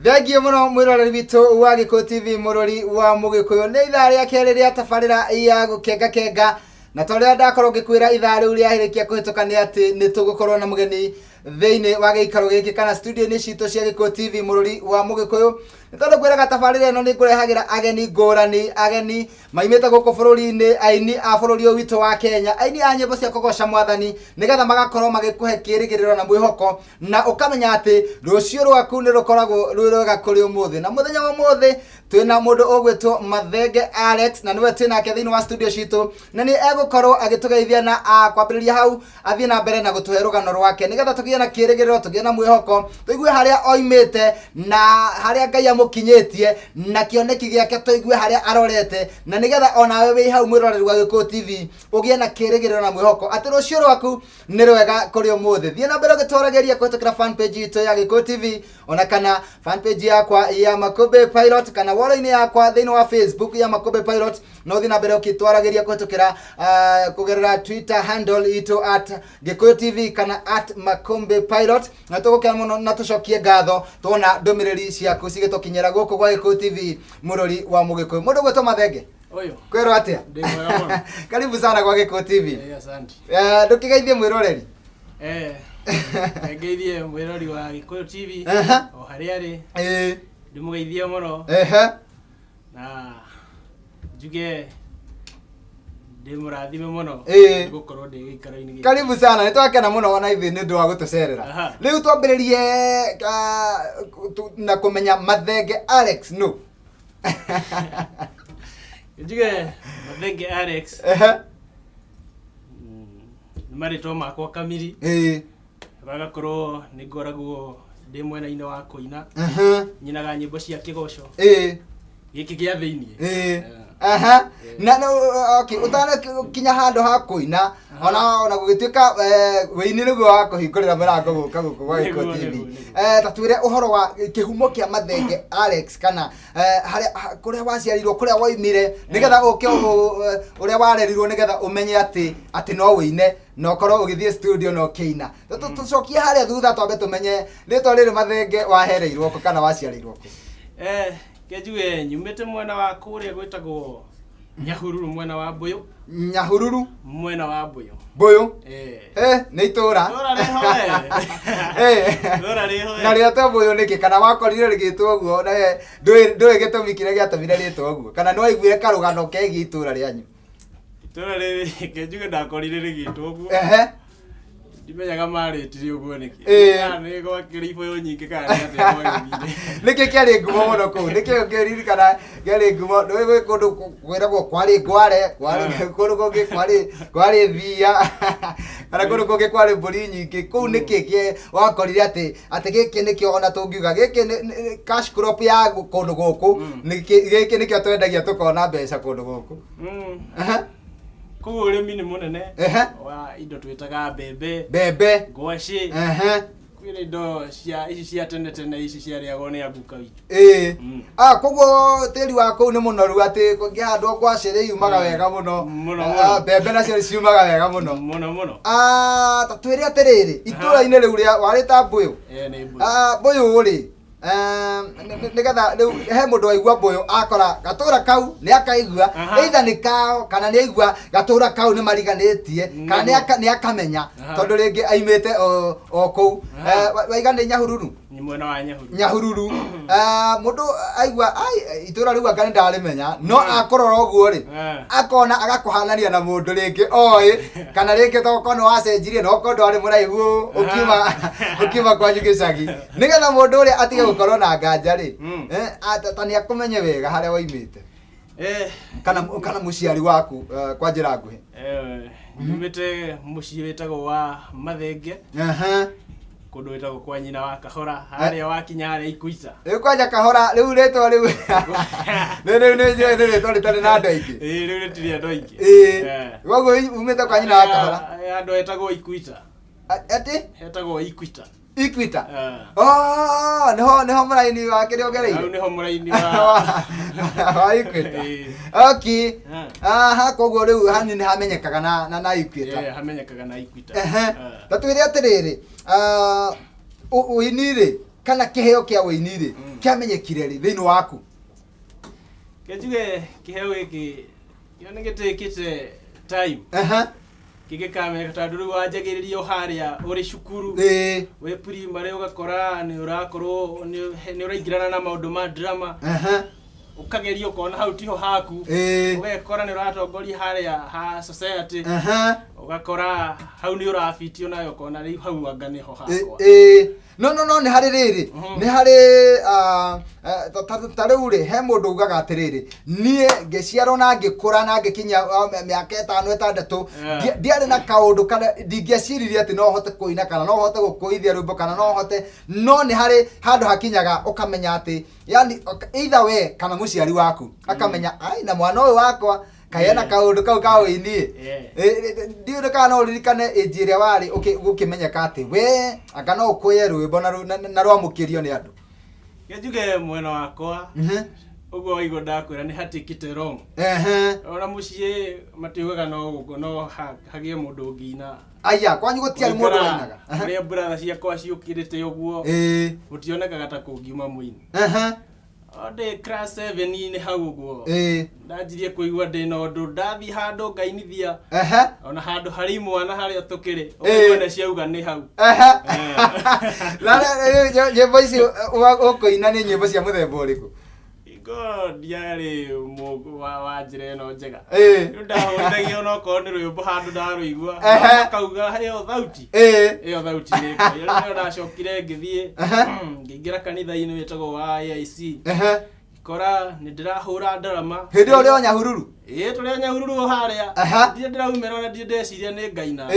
Thengiũ mũno mwĩroreri witũ wa Gĩkũyũ TV, mũrori wa Mũgĩkũyũ. Nĩ ithaa rĩa kerĩ rĩa tabarĩra ya gũkenga kenga, na ta ũrĩa ndakorwo ngĩkwĩra ithaa rĩu rĩahĩrĩkia kũhĩtũka nĩ atĩ nĩ tũgũkorwo na mũgeni thĩinĩ wa gĩikaro gĩkĩ kana studio-inĩ citũ cia Gĩkũyũ TV, mũrori wa Mũgĩkũyũ. Nĩ tondũ ngwĩraga tabarĩra ĩno nĩ ngũrehagĩra ageni ngũrani, ageni maimĩte gũkũ bũrũri-inĩ, aini a bũrũri ũyũ witũ wa Kenya, aini a nyĩmbo cia kũgoca mwathani, nĩgetha magakorwo magĩkũhe kĩrĩgĩrĩro na mwĩhoko, na ũkamenya atĩ rũciũ rwaku nĩ rũkoragwo rwĩ rwega kũrĩ ũmũthĩ. Na mũthenya wa ũmũthĩ twĩna mũndũ ũgwĩtwo Mathenge Alex, na nĩwe twĩ nake thĩinĩ wa studio citũ, na nĩ egũkorwo agĩtũgeithia na kwambĩrĩria hau athiĩ na mbere na gũtũhe rũgano rwake, nĩgetha tũgĩe na kĩrĩgĩrĩro, tũgĩe na mwĩhoko, tũigue harĩa oimĩte na harĩa Ngai amũkinyĩtie na kĩoneki gĩake, tũigue harĩa arorete, na nĩgetha onawe wĩ hau mwĩroreri wa Gĩkũyũ TV ũgĩe na kĩrĩgĩrĩro na mwĩhoko atĩ rũciũ rwaku nĩ rwega kũrĩ ũmũthĩ. Thiĩ na mbere ũgĩtwaragĩria kũhĩtũkĩra fan page itũ ya Gĩkũyũ TV, ona kana fan page yakwa ya Makũmbĩ Pilot, kana wall-inĩ yakwa thĩinĩ wa Facebook ya Makũmbĩ Pilot. No ũthiĩ na mbere ũkĩtwaragĩria kũhĩtũkĩra kũgerera Twitter handle itũ at Gĩkũyũ TV kana at Makũmbĩ Pilot, na tũgũkena mũno na tũcokie ngatho tuona ndũmĩrĩri ciaku cigĩtũkinyĩra gũkũ gwa Gĩkũyũ TV, mũrori wa Mũgĩkũyũ. Mũndũ gwĩtwo Mathenge, Ũyũ. Kwĩrwo atĩa? Ndĩ mwega mũno. Karibu sana gwa Gĩkũyũ TV. Eh, asante. Ndũkĩgeithie mwĩroreri. Ngeithie mwĩrori wa Gĩkũyũ TV o harĩa arĩ. Ndĩmũgeithie mũno. Na njuge ndĩmũrathime mũno nĩ gũkorwo ndĩ gĩikaro-inĩ gĩkĩ. Karibu sana, nĩ twakena mũno ona ithuĩ nĩ ũndũ wa gũtũcerera. Rĩu twambĩrĩrie na kũmenya Mathenge Alex nũ? Njuge Mathenge Alex nĩ marĩtwa makwa kamiri. Gagakorwo nĩ ngoragwo ndĩ mwena-inĩ wa kũina. Nyinaga nyĩmbo cia kĩgoco. Gĩkĩ gĩa thĩiniĩ. Na no, okay, ũtanakinya handũ ha kũina, ona gũgĩtuĩka wĩini nĩguo wa kũhingũrĩra mũrango gũka gũkũ gwa Gĩkũyũ TV. Nĩguo. Ta twĩre ũhoro wa kĩhumo kĩa Mathenge Alex, kana harĩa kũrĩa waciarirwo, kũrĩa waumire, nĩgetha ũke ũrĩa warerirwo, nĩgetha ũmenye atĩ no wĩine na ũkorwo ũgĩthiĩ studio na ũkĩina. Tũcokie harĩa thutha twambe tũmenye rĩtwa rĩrĩ Mathenge wahereirwo kũ kana waciarĩirwo kũ? Ke njuge nyumĩte mwena wa kũrĩa gwĩtagwo Nyahururu, mwena wa Mbũyũ. Nyahururu? Mwena wa Mbũyũ. Mbũyũ? Eh. Nĩ itũra. Itũra rĩho, Eh. Itũra rĩho, Na rĩetwo Mbũyũ nĩkĩ? Kana wakorire rĩgĩtwo ũguo na we ndũĩ gĩtũmi kĩrĩa gĩatũmire rĩtwo ũguo? Kana nĩ waiguire karũgano kegiĩ itũra rĩanyu? Itũra rĩrĩ, ke njuge ndakorire rĩgĩtwo ũguo. Ndimenyaga marĩtire ũguo nĩkĩ. Kana nĩ gwakĩrĩ ibũyũ nyingĩ kana nĩ atĩa gwagĩthire. Nĩkĩ kĩarĩ ngumo mũno kũu? Nĩkĩ ũngĩririkana kĩarĩ ngumo? Nĩũĩ gwĩ kũndũ kwĩragwo kwarĩ ngware, kwarĩ kũndũ kũngĩ kwarĩ thiia, kana kũndũ kũngĩ kwarĩ mbũri nyingĩ. Kũu nĩkĩ wakorire atĩ gĩkĩ nĩkĩo ona tũngiuga gĩkĩ nĩ cash crop ya kũndũ gũkũ, gĩkĩ nĩkĩo twendagia tũkona mbeca kũndũ gũkũ? Kũu ũrĩmi nĩ mũnene wa indo twĩtaga mbembe, Mbembe, ngwacĩ, kwĩna indo cia ici cia tene tene ici ciarĩagwo nĩ aguka witũ. Koguo tĩri wa kũu nĩ mũnoru atĩ kũngĩhandwo ngwacĩ rĩ yumaga wega mũno. Mũno, mũno. Mbembe nacio ciumaga wega mũno. Mũno mũno. Ta twĩre atĩrĩrĩ, itũra-inĩ rĩu rĩa warĩta Mbũyũ? Nĩ Mbũyũ. Mbũyũ rĩ, nĩgetha rĩu he mũndũ waigua Mbũyũ akora gatũra kau nĩ akaigua, either nĩ kao kana nĩ aigua gatũra kau nĩ mariganĩtie, kana nĩ akamenya, tondũ rĩngĩ aimĩte o kũu. Waiga nĩ Nyahururu? Nĩ mwena wa Nyahururu. Nyahururu. Mũndũ aigua, ai, itũra rĩu anga nĩ ndarĩmenya, no akũrora ũguo rĩ, akona agakũhanania na mũndũ rĩngĩ oĩ, kana rĩngĩ tokorwo nĩ wacenjirie, no okorwo ndwarĩ mũraihu ũkiuma kwanyu gĩcagi, nĩgetha mũndũ ũrĩa atige gũkorwo na nganja rĩ, ta nĩ akũmenye wega harĩa waimĩte. Kana mũciari waku kwa njĩra nguhĩ. Nyumĩte mũciĩ wĩtagwo wa Mathenge. Kũndũ wĩtagwo kwa nyina wa Kahora, harĩa wakinya harĩa Ikuita. Rĩu kwanja Kahora, rĩu rĩtwa rĩu rĩu nĩ rĩtwa rĩtarĩ na andũ aingĩ. Ĩĩ, rĩu rĩtirĩ andũ aingĩ. Koguo umĩte kwa nyina wa Kahora. Handũ hetagwo Ikuita. Atĩ? Hetagwo Ikuita. Ikuita? Oh, nĩho mũraini wake nĩongereire? Hau nĩho mũraini wa wa Ikuita. Okay. Koguo rĩu hanyu nĩ hamenyekaga na Ikuita. Hamenyekaga na Ikuita. Ta twĩre atĩrĩrĩ, ũini rĩ, Kana kĩheo kĩa ũini rĩ, kĩamenyekire rĩ thĩinĩ waku? Ke njuge kĩheo gĩkĩ kĩo nĩ gĩtĩkĩte time kĩngĩkamenyeka, tondũ rĩu wanjagĩrĩria o harĩa ũrĩ cukuru, wĩ primary, ũgakora nĩ ũrakorwo nĩ ũraingĩrana na maũndũ ma drama, ũkageria ũkona hau tiho haku, ũgekora nĩ ũratongoria harĩa ha society, ũgakora hau nĩ ũrabitio nayo, ũkona rĩu hau anga nĩho hakwa. Ĩĩ, no nĩ harĩ rĩrĩ, nĩ harĩ ta rĩu rĩ, he mũndũ ugaga atĩrĩrĩ, niĩ ngĩciarwo na ngĩkũra na ngĩkinya mĩaka 5, 6, ndiarĩ na kaũndũ kana ndingĩeciririe atĩ no hote kũina kana no hote gũkũithia rwĩmbo kana no hote, no nĩ harĩ handũ hakinyaga ũkamenya atĩ yani either we kana mũciari waku akamenya, ai, na mwana ũyũ wakwa kaĩ ena kaũndũ kau ka ũini. Ndiũĩ kana no ũririkane ĩnji ĩrĩa warĩ gũkĩmenyeka atĩ we anga no ũkũye rwĩmbo na rwamũkĩrio nĩ andũ. Ke njuge mwena wakwa, ũguo waigua ndakwĩra nĩ hatikĩte wrong. Ona mũciĩ matiugaga no gũkũ no hagĩe mũndũ ũngĩina. Aya, kwanyu gũtiarĩ mũndũ wainaga? Ũrĩa brother ciakwa ciũkĩrĩte ũguo, gũtionekaga ta kũngiuma mũini. O ndĩ class 7 inĩ hau ũguo, ndanjirie kũigua ndĩna ũndũ, ndathiĩ handũ ngainithia, ona handũ harĩ imwana harĩa tũkĩrĩ, ũkaigua nĩ ciauga nĩ hau. Na nyĩmbo ici ũkũina nĩ nyĩmbo cia mũthemba ũrĩkũ? Ingo ndiarĩ wa njĩra ĩno njega. Rĩu ndahũrithagia onokorwo nĩ rwĩmbo handũ ndarũigua, makauga ĩyo thauti, ĩyo thauti nĩ ĩkũya. Rĩu nĩyo ndacokire ngĩthiĩ, ngĩingĩra kanitha-inĩ wĩtagwo wa AIC, kora nĩ ndĩrahũra ndarama. Hĩndĩ ĩyo ũrĩ o Nyahururu? Ĩĩ, tũrĩ o Nyahururu o harĩa. Ndirĩ ndĩraumĩra, ona ndirĩ ndeciria nĩ ngaina,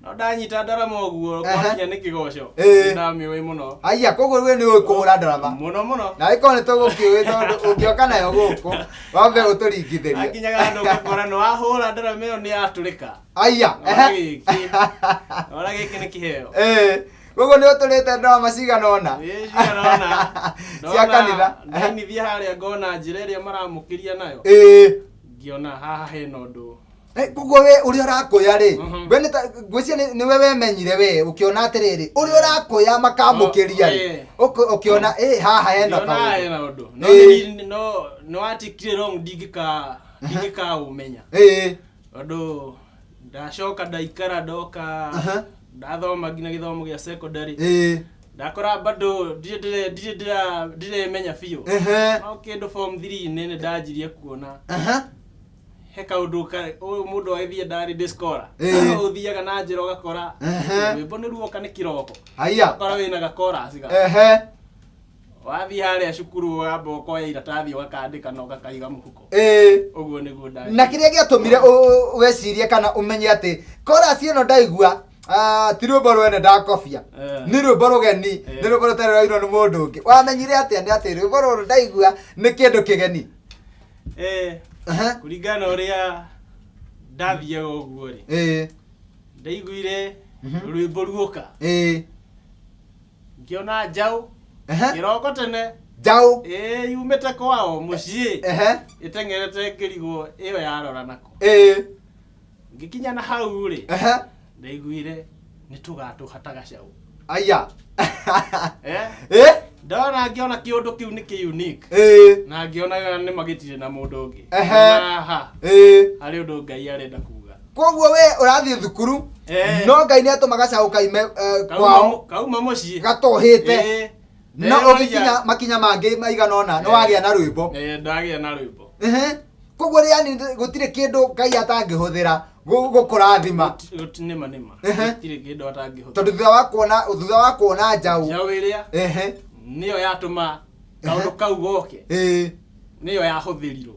no ndanyita ndarama ũguo, gwakinya nĩ kĩgoco, nĩ ndamĩũĩ mũno. Aya, koguo we nĩ ũĩ kũhũra ndarama? Mũno mũno. Na ĩkorwo nĩ tũgũkĩũĩ, tondũ ũngĩoka nayo gũkũ wambe ũtũringithĩrie. Akinyaga handũ ũgakora nĩ wahũra ndarama ĩyo nĩ yatũrĩka. Aya. Ona gĩkĩ, ona gĩkĩ nĩ kĩheo. Ĩĩ, koguo nĩ ũtũrĩte ndarama cigana ũna? Ĩĩ, cigana ũna. Cia kanitha. Ndainithia harĩa ngona njĩra ĩrĩa maramũkĩria nayo, ngĩona haha hena ũndũ. Koguo we ũrĩa ũrakũya rĩ, we nĩ ta ngwĩciria nĩwe wemenyire, we ũkĩona atĩrĩrĩ, ũrĩa ũrakũya makamũkĩria rĩ, ũkĩona ĩ haha hena ngĩona haha kaũndũ. Hena ũndũ, no no nĩ watikire wrong, ndingĩkaũmenya, tondũ ndacoka ndaikara ndoka, ndathoma nginya gĩthomo gĩa secondary, ndakora bado ndirĩ ndirĩ ndiremenya biũ. No kĩndũ form 3 nĩ ndanjirie kuona he kaũndũ ũyũ mũndũ agĩthiĩ ndarĩ ndĩskora, ũthiaga na njĩra ũgakora rwĩmbo nĩ ruoka nĩ kĩroko, Haya. ũgakora wĩna gakorasi ga wathiĩ harĩa cukuru ũgamba ũkoya iratathi ũgakandĩka na ũgakaiga mũhuko. Ũguo nĩguo ndanjirie. Na kĩrĩa gĩatũmire wecirie kana ũmenye atĩ chorus ĩno ndaigua, ti rwĩmbo rwene ndakobia, nĩ rwĩmbo rũgeni, nĩ rwĩmbo rũtarĩ rwainwo nĩ mũndũ ũngĩ, wamenyire atĩa nĩ atĩ rwĩmbo rũrũ ndaigua nĩ kĩndũ kĩgeni? Kũringana na ũrĩa ndathiaga ũguo rĩ, ndaiguire rwĩmbo ruoka, ngĩona njaũ kĩroko tene. Njaũ? Ĩĩ, yumĩte kwao mũciĩ, ĩteng'erete, ngĩrigwo ĩyo yarora nako. Ngĩkinya na hau rĩ, ndaiguire nĩ tũgatũha ta gacaũ. Aya. Ndona ngĩona kĩũndũ kĩu nĩ kĩ unique, na ngĩonaga nĩ magĩtirĩ na mũndũ ũngĩ. Haha harĩ ũndũ Ngai arenda kuga. Koguo we ũrathiĩ thukuru, no Ngai nĩ atũma gacaũ kaime kwao, kauma mũciĩ gatohĩte, na ũgĩkinya makinya mangĩ maigana ũna nĩ wagĩa na rwĩmbo. Ndagĩa na rwĩmbo. Koguo yani gũtirĩ kĩndũ Ngai atangĩhũthĩra gũkũrathima. Nĩma nĩma, gũtirĩ kĩndũ atangĩhũthĩra. Tondũ thutha wa kuona njaũ, njaũ ĩrĩa nĩyo yatũma kaũndũ kau goke, nĩyo yahũthĩrirwo,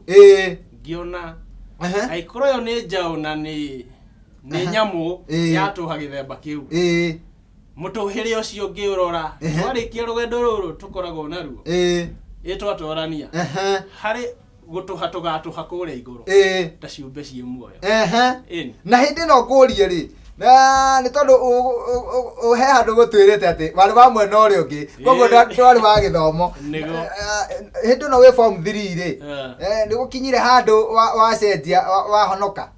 ngĩona angĩkorwo ĩyo nĩ njaũ na nĩ nyamũ yatũha gĩthemba kĩu, mũtũhĩre ũcio ngĩũrora, twarĩkia rũgendo rũrũ tũkoragwo naruo, ĩ twatwarania harĩ gũtũha tũgatũha kũrĩa igũrũ ta ciũmbe ciĩ muoyo. Ĩni. Na hĩndĩ ĩno ngũrie rĩ, na nĩ tondũ he handũ gũtwĩrĩte atĩ warĩ wa mwena ũrĩa ũngĩ, koguo ndwarĩ wa gĩthomo. Nĩguo. Hĩndĩ ĩno wĩ form 3 rĩ, nĩ gũkinyire handũ wacenjia, wahonoka?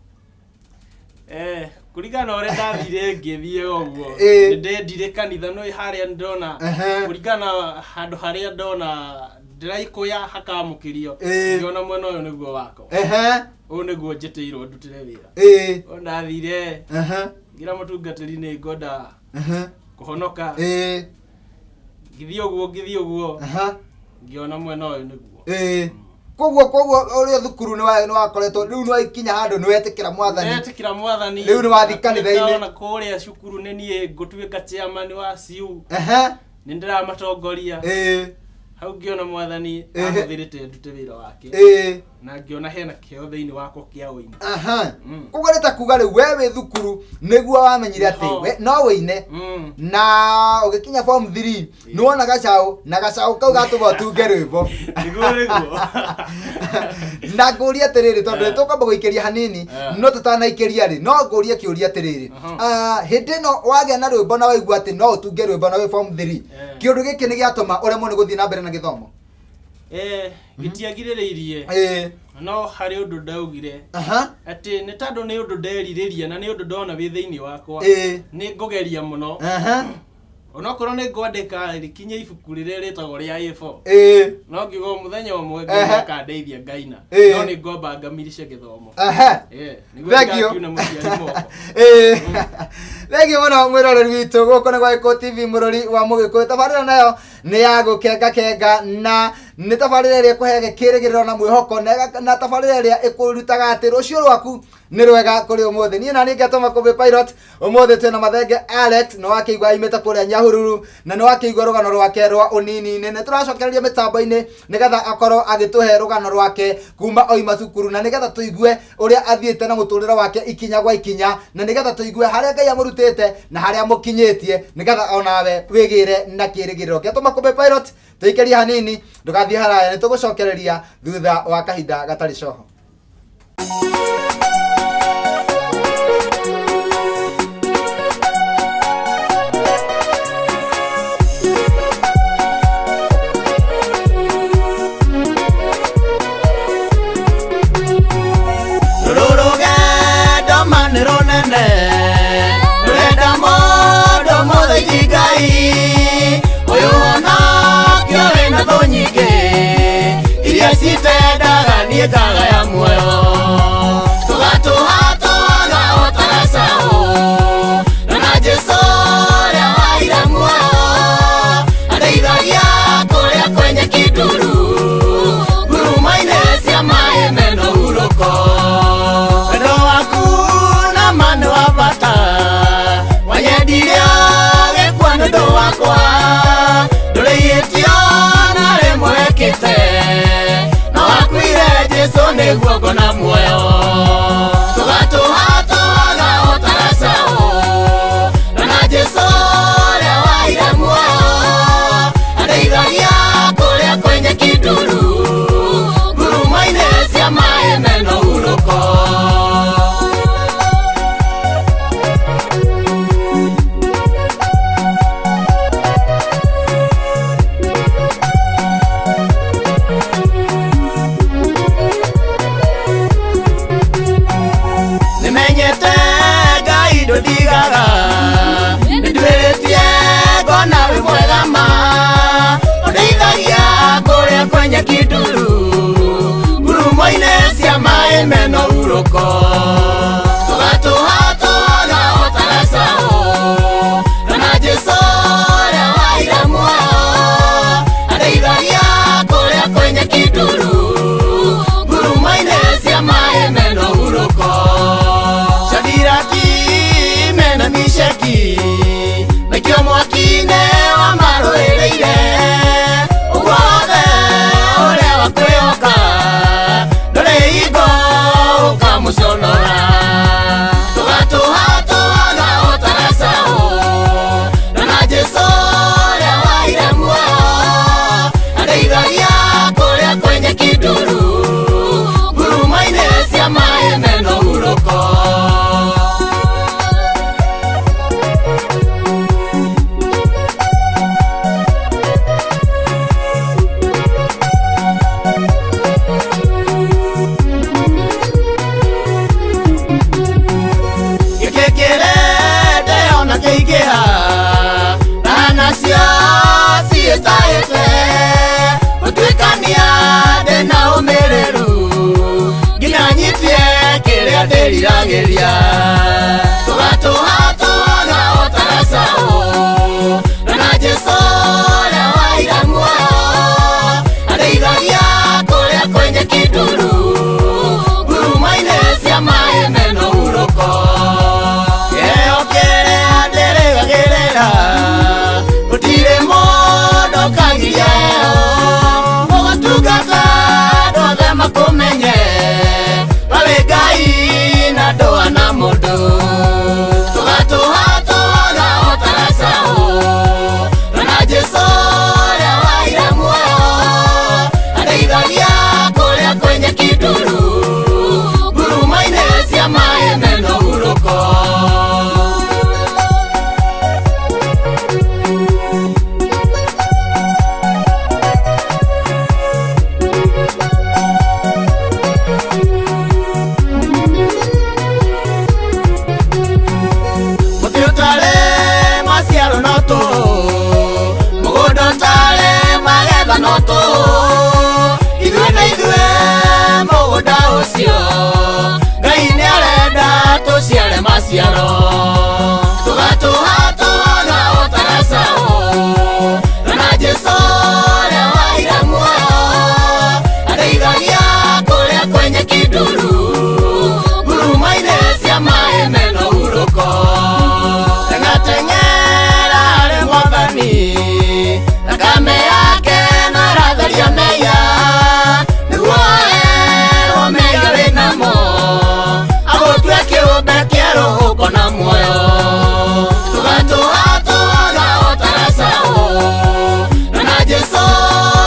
Kũringana na ũrĩa ndathire ngĩthiaga ũguo, Ĩĩ. nĩ ndendire kanitha no harĩa ndona, Ehe. kũringana na handũ harĩa ndona ndĩraikũya hakamũkĩrio, Ĩĩ. ngĩona mwena ũyũ nĩguo wakwa, Ehe. ũyũ nĩguo njĩtĩirwo ndutĩre wĩra. Ĩĩ. Ũyũ ndathire Ehe. ngĩra mũtungatĩri nĩ ngwenda Ehe. kũhonoka. Ĩĩ. Ngĩthiĩ ũguo, ngĩthiĩ ũguo, Aha. ngĩona mwena ũyũ nĩguo. Ĩĩ. Koguo ũrĩa thukuru nĩ wakoretwo rĩu nĩ waikinya handũ nĩ wetĩkĩra mwathani. Ndetĩkĩra mwathani. Rĩu nĩ wathiĩ kanitha-inĩ. Ona kũrĩa cukuru nĩ niĩ ngũtuĩka chairman wa CU. Ehe. Nĩ ndĩramatongoria. Ĩĩ. Hau ngĩona mwathani Ehe. ahũthĩrĩte ndute wĩra wake. Ĩĩ. Na ngĩona hena kĩheo thĩinĩ wakwa kĩa ũini. Aha. Mm. Koguo nĩ ta kuga rĩu we wĩ thukuru nĩguo wamenyire atĩ Nĩho. we no wĩine. Na ũgĩkinya form 3 nĩ wona gacaũ na gacaũ kau gatũma ũtunge rwĩmbo. Nĩguo nĩguo. Na ngũrie atĩrĩrĩ, tondũ Eh. nĩ tũkwamba gũikĩria hanini, Eh. no tũtanaikĩria rĩ, no ngũrie kĩũria atĩrĩrĩ. Aha. Ah, hĩndĩ ĩno wagĩa na rwĩmbo na waigua atĩ no ũtunge rwĩmbo na wĩ form 3, Eh. kĩũndũ gĩkĩ nĩ gĩatũma ũremwo nĩ gũthiĩ na mbere na gĩthomo? Gĩtiagirĩrĩirie, Ĩĩ. no harĩ ũndũ ndaugire, Aha. atĩ nĩ tondũ nĩ ũndũ nderirĩria na nĩ ũndũ ndona wĩ thĩinĩ wakwa, Ĩĩ. nĩ ngũgeria mũno, Aha. onokorwo nĩ ngwandĩka rĩkinye ibuku rĩrĩa rĩtagwo rĩa A4, Ĩĩ. no ngiuga mũthenya ũmwe Ehe. Ngai akandeithia ngaina, Ĩĩ. no nĩ ngwamba ngamirishe gĩthomo. Aha. Nĩguo Thank you. ndigakiune mũciari moko. Ĩĩ. Thengiũ mũno mwĩroreri witũ, gũkũ nĩ gwa Gĩkũyũ TV, mũrori wa mũgĩkũyũ. Tabarĩra nayo nĩ ya gũkenga kenga, na nĩ tabarĩra ĩrĩa ĩkũheaga kĩrĩgĩrĩro na mwĩhoko, na tabarĩra ĩrĩa ĩkũrutaga atĩ rũciũ rwaku nĩ rwega kũrĩ ũmũthĩ. Niĩ na niĩ ngetwo Makũmbĩ Pilot. Ũmũthĩ twĩna Mathenge Alex, nĩ wakĩigua aimĩte kũrĩa Nyahururu, na nĩ wakĩigua rũgano rwake rwa ũnini-inĩ. Nĩ tũracokereria mĩtambo-inĩ nĩgetha akorwo agĩtũhe rũgano rwake kuma oima cukuru, na nĩgetha tũigue ũrĩa athiĩte na mũtũrĩre wake ikinya gwa ikinya, na nĩgetha tũigue harĩa Ngai amũrutĩte na harĩa amũkinyĩtie, nĩgetha onawe wĩgĩre na kĩrĩgĩrĩro. Ngetwo Makũmbĩ Pilot, tũikĩrie hanini, ndũgathiĩ haraya, nĩ tũgũcokereria thutha wa kahinda gatarĩ coho. Rũrũgendo ma nĩ rũnene, rũrenda mũndũ mũthĩnji Ngai, ũyũ onakĩo wĩna thũ nyingĩ iria citendaga niĩ ngagaya. Ndĩriragĩria tũgatũhatũhaga o ta gacaũ na Jesũ ũrĩa waira muoyo arĩithagia kũrĩa kwĩ nyeki nduru nguruma-inĩ cia maĩ mena ũhurũko. Kĩheo kĩrĩa ndĩrĩgagĩrĩra gũtirĩ mũndũ ũkagiria ĩyo ũgũtungata andũ othe makũmenye warĩ Ngai na ndũhana mũndũ. Tũgatũhatũhaga o ta gacaũ na Jesũ ũrĩa waira muoyo arĩithagia kũrĩa kwĩ nyeki nduru nguruma-inĩ cia maĩ mena ũhurũko. Mũtĩ ũtarĩ maciaro no tũhũ, mũgũnda ũtarĩ magetha no tũhũ. Ithuĩ na ithuĩ mũgũnda ũcio, Ngai nĩarenda tũciare maciaro. Tũgatũhatũhaga o ta gacaũ na Jesũ ũrĩa waira muoyo arĩithagia kũrĩa kwĩ nyeki nduru nguruma-inĩ cia maĩ mena ũhurũko. Teng'ateng'era harĩ Mwathani, thakame yake no ĩratheria mehia, nĩguo aherwo mehia wĩ namo, agũtue kĩũmbe kĩerũ ũkona muoyo. Tũgatũhatũhaga o ta gacaũ na Jesũ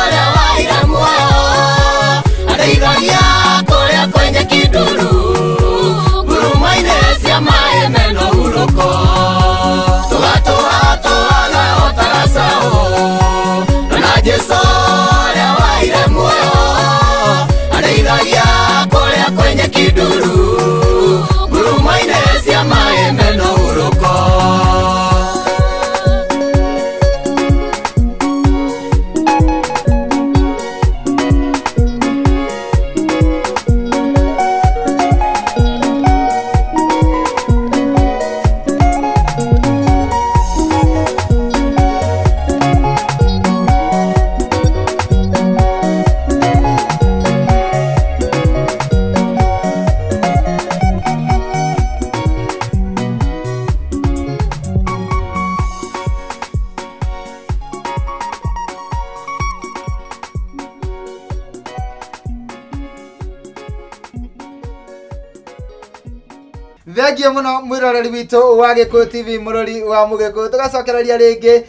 ũrĩa waira muoyo arĩithagia kũrĩa kwĩ nyeki nduru nguruma-inĩ cia maĩ mena ũhurũko. Tũgatũhatũhaga o ta gacaũ na Jesũ ũrĩa waire muoyo arĩithagia kũrĩa kwĩ nyeki nduru nguruma-inĩ cia maĩ mena ũhurũko. Thengio muno mwiroreri witũ wa Gĩkũyũ TV, mũrori wa Mũgĩkũyũ, tũgacokereria rĩngĩ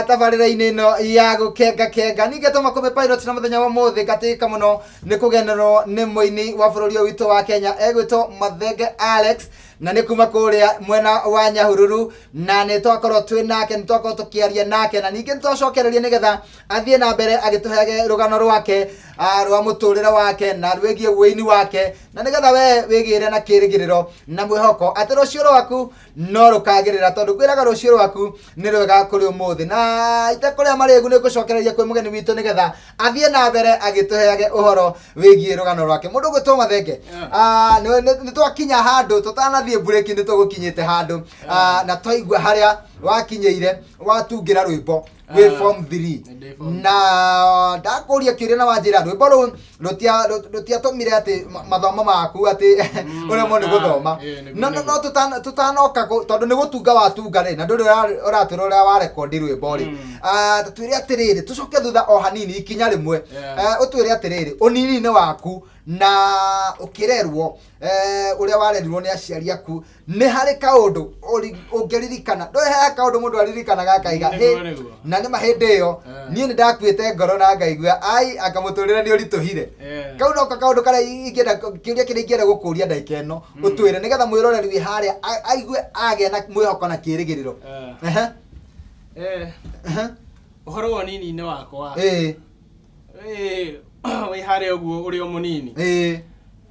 tabarĩra-inĩ ĩno ya gũkenga kenga. Ningĩ tũma kũmĩ pilot na mũthenya wa ũmũthĩ ngatĩka mũno nĩ kũgenerwo nĩ mũini wa bũrũri ũyũ witũ wa Kenya egwĩtwo Mathenge Alex, na nĩ kuma kũrĩa mwena wa Nyahururu, na nĩ twakorwo twĩ nake, nĩ twakorwo tũkĩaria nake, na ningĩ nĩ twacokereria nĩgetha athiĩ na mbere agĩtũheage rũgano rwake rwa mũtũrĩre wake na rwĩgiĩ wũini wake, na nĩgetha we wĩgĩre na kĩrĩgĩrĩro na mwĩhoko atĩ rũciũ rwaku no rũkagĩrĩra, tondũ ngwĩraga rũciũ rwaku nĩ rwega kũrĩ ũmũthĩ. Na itekũrĩa marĩgu nĩ ngũcokereria kwĩ mũgeni witũ nĩgetha athiĩ na mbere agĩtũheage ũhoro wĩgiĩ rũgano rwake. Mũndũ ũgwĩtwo Mathenge, nĩ twakinya handũ tũtanathiĩ mburĩki, nĩ tũgũkinyĩte handũ na twaigua harĩa wakinyĩire watungĩra rwĩmbo wĩ form 3. Ndĩ form Na ndakũria kĩũria na wanjĩra rwĩmbo rũu rũtiatũmire atĩ mathomo maku atĩ ũremwo nĩ gũthoma. Nĩguo, No nĩguo. no tũtanoka tondũ nĩ gũtunga watunga rĩ, na ndũrĩ ũratwĩra ũrĩa warekondi rwĩmbo rĩ. Tũtwĩre atĩrĩrĩ, tũcoke thutha o hanini ikinya rĩmwe. Ũtwĩre atĩrĩrĩ, ũnini-inĩ waku na ũkĩrerwo ũrĩa warerirwo nĩ aciari aku, nĩ harĩ kaũndũ ũngĩririkana? Ndũĩ he kaũndũ mũndũ aririkanaga akaiga, Nĩguo, "Hĩ, nĩguo. na nĩ ma hĩndĩ ĩyo niĩ nĩ ndakuĩte ngoro na ngaigua ai anga mũtũrĩre nĩ ũritũhire." Kau noko kaũndũ karĩa ingĩenda, kĩũria kĩrĩa ingĩenda gũkũria ndagĩka ĩno ũtwĩre nĩgetha mwĩroreri wĩ harĩa aigue agĩa na mwĩhoko na kĩrĩgĩrĩro. Ehe. Ũhoro wa ũnini-inĩ wakwa, wĩ harĩa ũguo ũrĩ o mũnini,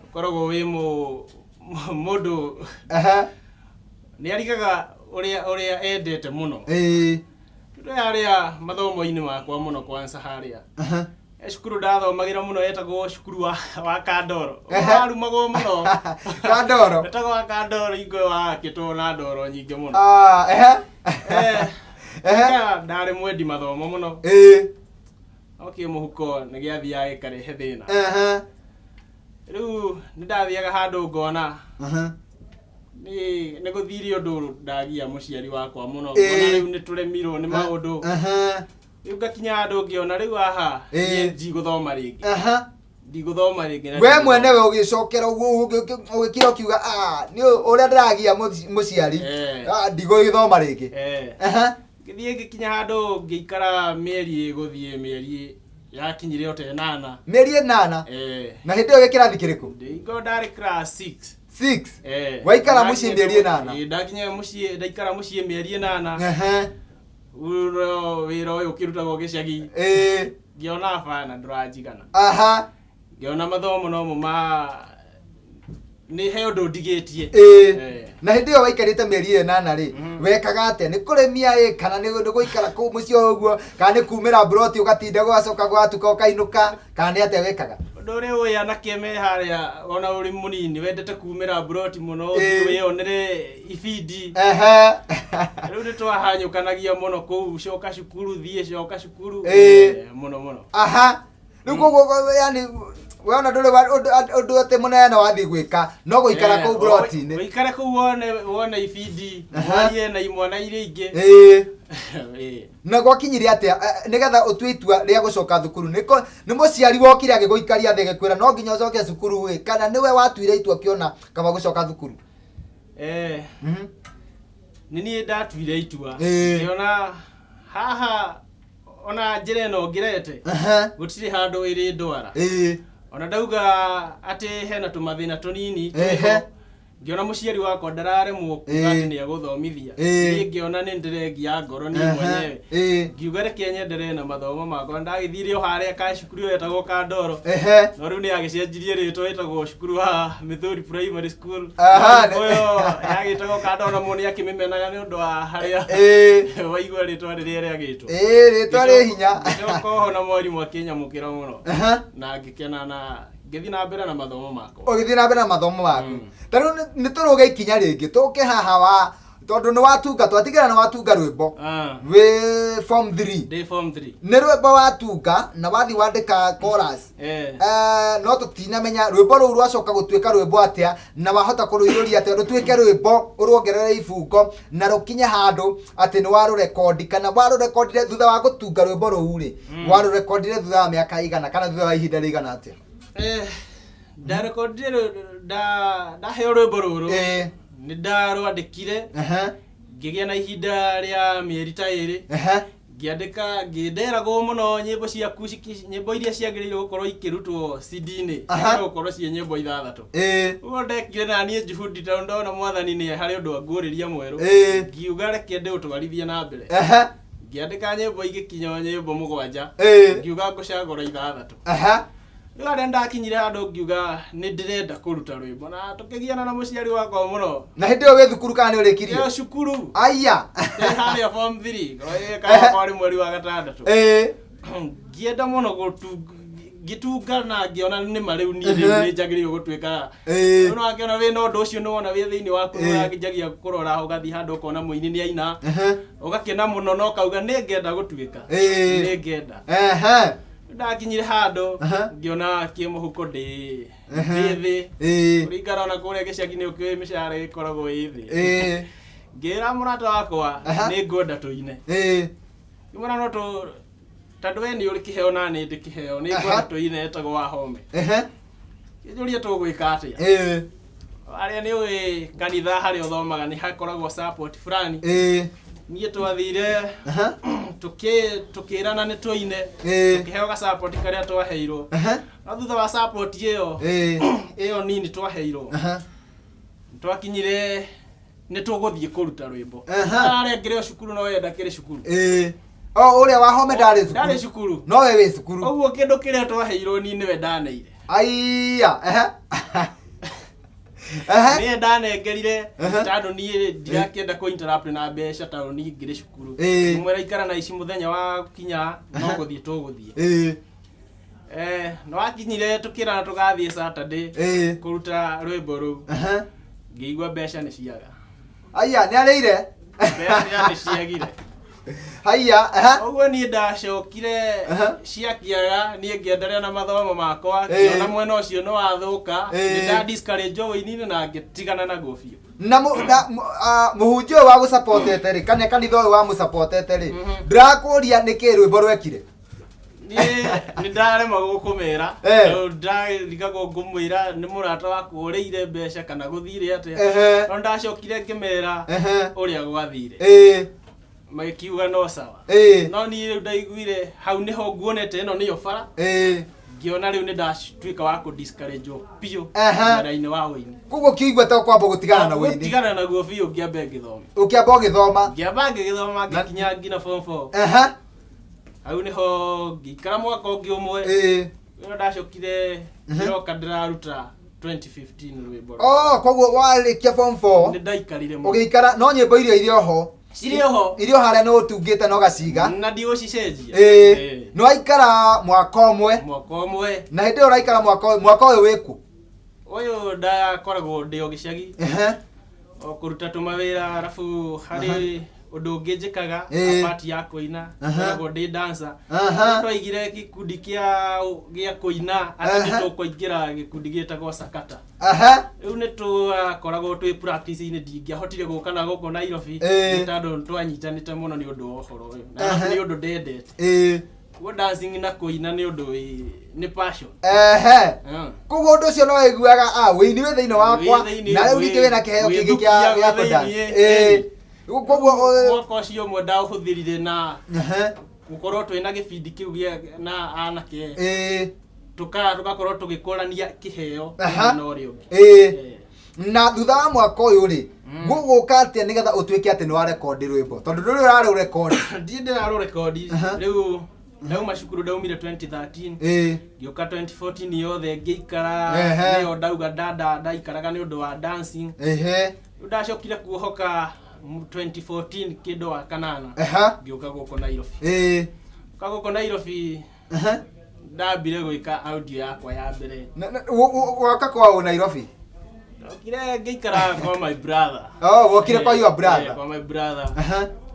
ũkoragwo wĩ mũndũ nĩ arigaga ũrĩa ũrĩa endete mũno. Tondũ harĩa mathomo-inĩ makwa mũno kwanza harĩa He cukuru ndathomagĩra mũno yetagwo cukuru wa Kandoro. Ehe. Warumagwo mũno. Kandoro. Wetagwo wa Kandoro ingo wakĩtwo na ndoro nyingĩ mũno. Ah, ehe. Ehe. Ndarĩ mwendi mathomo mũno. No kĩmũhuko nĩ gĩathiaga gĩkarehe thĩna. Rĩu nĩ ndathiaga handũ ngona nĩ gũthire ũndũ ndagia mũciari wakwa mũno. Ngona rĩu nĩ tũremirwo nĩ maũndũ. Rĩu ngakinya handũ ngĩona rĩu haha niĩ ndigũthoma rĩngĩ. Ndigũthoma rĩngĩ na We mwenewe ũgĩcokera ũguo ũgĩkira ũkiuga nĩ ũrĩa ndĩragia mũciari ndigũgĩthoma rĩngĩ. Ngĩthiĩ ngĩkinya handũ ngĩikara mĩeri ĩgũthiĩ mĩeri yakinyire o ta ĩnana. Mĩeri ĩnana? Na hĩndĩ ĩyo wĩ kĩrathi kĩrĩkũ? Ndĩingo ndarĩ class 6. 6? Waikara mũciĩ mĩeri ĩnana? Ĩĩ, ndakinya mũciĩ, ndaikara mũciĩ mĩeri ĩnana. Ũrĩa wĩra ũyũ ũkĩrutagwo gĩcagi. Ngĩona bana ndũranjigana. Ngĩona mathomo nomo ma nĩ he ũndũ ndigĩtie. Na hĩndĩ ĩyo waikarĩte mĩeri ĩnana rĩ, wekaga atĩa? Nĩ kũrĩmia ĩ, kana nĩ gũikara kũu mũciĩ o ũguo, kana nĩ kumĩra mburoti ũgatinda ũgacoka gwatuka ũkainũka, kana nĩ atĩa wekaga? Ũndũ ũrĩa ũĩ anake me harĩa ona ũrĩ mũnini wendete kumĩra mburoti mũno, ũthiĩ wĩyonere ibindi. Rĩu nĩ twahanyũkanagia mũno kũu, coka cukuru, thiĩ coka cukuru. Mũno mũno. Rĩu koguo yani we ona ndũrĩ ũndũ atĩ mũnene wathiĩ gwĩka, no gũikara kũu mburoti-inĩ. Ũikare kũu wone ibindi, warie na imwana iria ingĩ. Na gwakinyire atĩa nĩgetha ũtue itua rĩa gũcoka thukuru? Nĩ mũciari wokire agĩgũikaria thĩ agĩkwĩra no nginya ũcoke cukuru ĩ, kana nĩwe watuire itua ũkĩona kaba gũcoka thukuru? Nĩ niĩ ndatuire itua. Ngĩona haha ona njĩra ĩno ngĩrete, gũtirĩ handũ ĩrĩ ndwara. Ona ndauga atĩ hena tũmathĩna tũnini, ngĩona mũciari wakwa ndararemwo kuga atĩ nĩ egũthomithia. Niĩ ngĩona nĩ ndĩrengia ngoro niĩ mwenyewe. Ngiuga reke nyenderee na mathomo makwa. Ndagĩthire o harĩa ka cukuru ĩyo ĩtagwo Kandoro. No rĩu nĩ yagĩcenjirie rĩtwa ĩtagwo cukuru wa Mĩthũri Primary School. Ũyũ yagĩtagwo Kandoro na mũndũ nĩ akĩmĩmenaga nĩ ũndũ wa harĩa waigua rĩtwa rĩrĩa rĩagĩtwo. Rĩtwa rĩ hinya. Ngĩcoka oho na mwarimũ akĩnyamũkĩra mũno. Na ngĩkena na ngĩthiĩ na mbere na mathomo makwa. Ũgĩthiĩ na mbere na mathomo maku. Ta rĩu nĩ tũrũge ikinya rĩngĩ tũke haha wa tondũ nĩ watunga twatigĩra nĩ watunga rwĩmbo. Wĩ form 3. Ndĩ form 3. Nĩ rwĩmbo watunga na wathiĩ wandĩka chorus. No tũtinamenya rwĩmbo rũu rwacoka gũtuĩka rwĩmbo atĩa na wahota kũrũiyũria atĩa rũtuĩke rwĩmbo ũruongerere ibungo na rũkinye handũ atĩ nĩ warũrekondi kana warũrekondire thutha wa gũtunga rwĩmbo rũu rĩ, warũrekondire thutha wa mĩaka igana kana thutha wa ihinda rĩigana atĩa? Ndarekondire ndaheo rwĩmbo rũrũ. Nĩ ndarwandĩkire. Ngĩgĩa na ihinda rĩa mĩeri ta ĩrĩ. Ngĩandĩka, ngĩnderagwo mũno nyĩmbo ciaku nyĩmbo iria ciagĩrĩirwo gũkorwo ikĩrutwo C D-inĩ, ciagĩrĩirwo gũkorwo ciĩ nyĩmbo ithathatũ. Ũguo ndekire na niĩ juhudi tondũ ndona mwathani nĩ harĩ ũndũ anguũrĩria mwerũ. Ngiuga reke ndĩũtwarithie na mbere. Ngĩandĩka nyĩmbo igĩkinya nyĩmbo mũgwanja. Ngiuga ngũcagũra ithathatũ. Rĩu harĩa ndakinyire handũ ngiuga nĩ ndĩrenda kũruta rwĩmbo na tũkĩgiana na mũciari wakwa mũno. Na hĩndĩ ĩyo wĩ thukuru kana nĩ ũrĩkirie? Ĩyo cukuru. Aya. Ndĩ harĩa form 3, kana kwarĩ mweri wa gatandatũ. Ngĩenda mũno ngĩtunga na ngĩona nĩ ma rĩu niĩ rĩu nĩ njagĩrĩirwo gũtuĩka. Rĩu no akĩona wĩna ũndũ ũcio nĩ wona wĩ thĩinĩ waku, nĩ ũranjagia kũrora ũgathiĩ handũ ũkona mũini nĩ aina. Ũgakena mũno na ũkauga nĩ ngenda gũtuĩka. Nĩ ngenda. Ndakinyire handũ, ngĩona kĩmũhuko ndĩ thĩ. Kũringana ona kũrĩa gĩcagi nĩ ũkĩũĩ mĩcara ĩkoragwo ĩ thĩ. Ngĩra mũrata wakwa, nĩ ngwenda tũine. Ngĩmwĩra no tondũ we nĩ ũrĩ kĩheo na nĩ ndĩ kĩheo, nĩ ngwenda tũine ĩtagwo Wahome. Ngĩnjũria tũgwĩka atĩa? Harĩa nĩ ũĩ kanitha harĩa ũthomaga nĩ hakoragwo support fulani. Niĩ twathire, tũkĩrana nĩ tũine, tũkĩheo ga support karĩa twaheirwo. No thutha wa support ĩyo nini twaheirwo, twakinyire nĩ tũgũthiĩ kũruta rwĩmbo. Harĩa ngĩrĩ o cukuru no wenda kĩrĩ cukuru. O ũrĩa Wahome ndarĩ cukuru. Ndarĩ cukuru. No we wĩ cukuru. Ũguo kĩndũ kĩrĩa twaheirwo niĩ nĩwe ndaneire. Aiya. Niĩ ndanengerire tondũ niĩ ndirakĩenda kũ interrupt na mbeca tondũ niĩ ngĩrĩ cukuru. Ngĩmwĩra ikara na ici mũthenya wa kinya no gũthiĩ tũgũthiĩ. Nĩ wakinyire tũkĩrana tũgathiĩ Saturday kũruta rwĩmbo rũu. Ngĩigua mbeca nĩ ciaga. Aya, nĩ arĩire. Mbeca nĩ ciagire. Haiya, aha. Ũguo niĩ ndacokire ciakĩaga, niĩ ngĩenderea na mathomo makwa, ngĩona mwena ũcio nĩ wathũka, nĩ nda discourage ũini-inĩ na ngĩtigana naguo biũ. Na mũhunjia ũyũ wagũcapotete rĩ, kana kanitha ũyũ wamũcapotete rĩ, ndĩrakũria nĩkĩ rwĩmbo rwekire? Niĩ nĩ ndaremagwo kũmera, tondũ ndarigagwo ngũmwĩra nĩ mũrata wakwa ũrĩire mbeca kana gũthire atĩa. No ndacokire ngĩmera ũrĩa gwathire. Magĩkiuga no sawa. No niĩ rĩu ndaiguire hau nĩho nguonete ĩno nĩyo bara. Ngĩona rĩu nĩ ndatuĩka wa kũ discourage biũ mwena-inĩ wa ũini. Koguo ũkĩigua ta ũkwamba gũtigana na ũini? Gũtigana naguo biũ, ngĩamba ngĩthoma. Ũkĩamba ũgĩthoma? Ngĩamba ngĩgĩthoma, ngĩkinya nginya form 4. Hau nĩho ngĩikara mwaka ũngĩ ũmwe. Ĩno ndacokire ndĩroka ndĩraruta 2015 rwĩmbo. Oh, koguo warĩkia form 4 nĩ ndaikarire mũno. Ũgĩikara no nyĩmbo iria irĩ oho. Cirĩ oho. Irĩ o harĩa nĩ ũtungĩte na ũgaciga. Na ndigũcicenjia. Nĩ waikara mwaka ũmwe. Mwaka ũmwe. Na hĩndĩ ĩyo ũraikara mwaka ũyũ, mwaka ũyũ wĩkũ? Ũyũ ndakoragwo ndĩ o gĩcagi. O kũruta tũmawĩra, arabu harĩ ũndũ ũngĩ njĩkaga, apart ya kũina, ngoragwo ndĩ dancer. Twaigire gĩkundi gĩa kũina, atĩ nĩ tũkũingĩra gĩkundi gĩtagwo Sakata. Rĩu nĩ twakoragwo twĩ practice-inĩ, ndingĩahotire gũka na gũkũ Nairobi, nĩ tondũ nĩ twanyitanĩte mũno nĩ ũndũ wa ũhoro ũyũ. Na nĩ ũndũ ndendete. Guo dancing na kũina nĩ ũndũ nĩ passion. Koguo ũndũ ũcio no waiguaga, wĩini wĩ thĩinĩ wakwa, Wĩ thĩinĩ, na rĩu ningĩ wĩna kĩheo kĩngĩ wĩthukia gĩa wĩ kũ-dance. thĩinĩ, Koguo, Mwaka ũcio ũmwe ndaũhũthĩrire na gũkorwo twĩna gĩbindi kĩu gĩa na anake. Tũgakorwo tũgĩkũrania kĩheo na ũrĩa ũngĩ. Na thutha wa mwaka ũyũ rĩ, gũgũka atĩa nĩgetha ũtuĩke atĩ nĩ warekondi rwĩmbo? Tondũ ndũrĩ ũrarũrekondi. Ndirĩ ndĩrarũrekondi. Rĩu ndauma cukuru, ndaumire 2013. Ngĩũka 2014 yothe ngĩikara, nĩyo ndauga ndaikaraga nĩ ũndũ wa dancing. Rĩu ndacokire kuohoka 2014 kĩndũ wa kanana. Ngĩũka gũkũ Nairobi. Ngĩũka gũkũ Nairobi, ndambire gwĩka audio yakwa ya mbere. Woka kwa ũ Nairobi? Ndokire ngĩikara kwa my brother. Oh, wokire kwa your brother? Kwa my brother.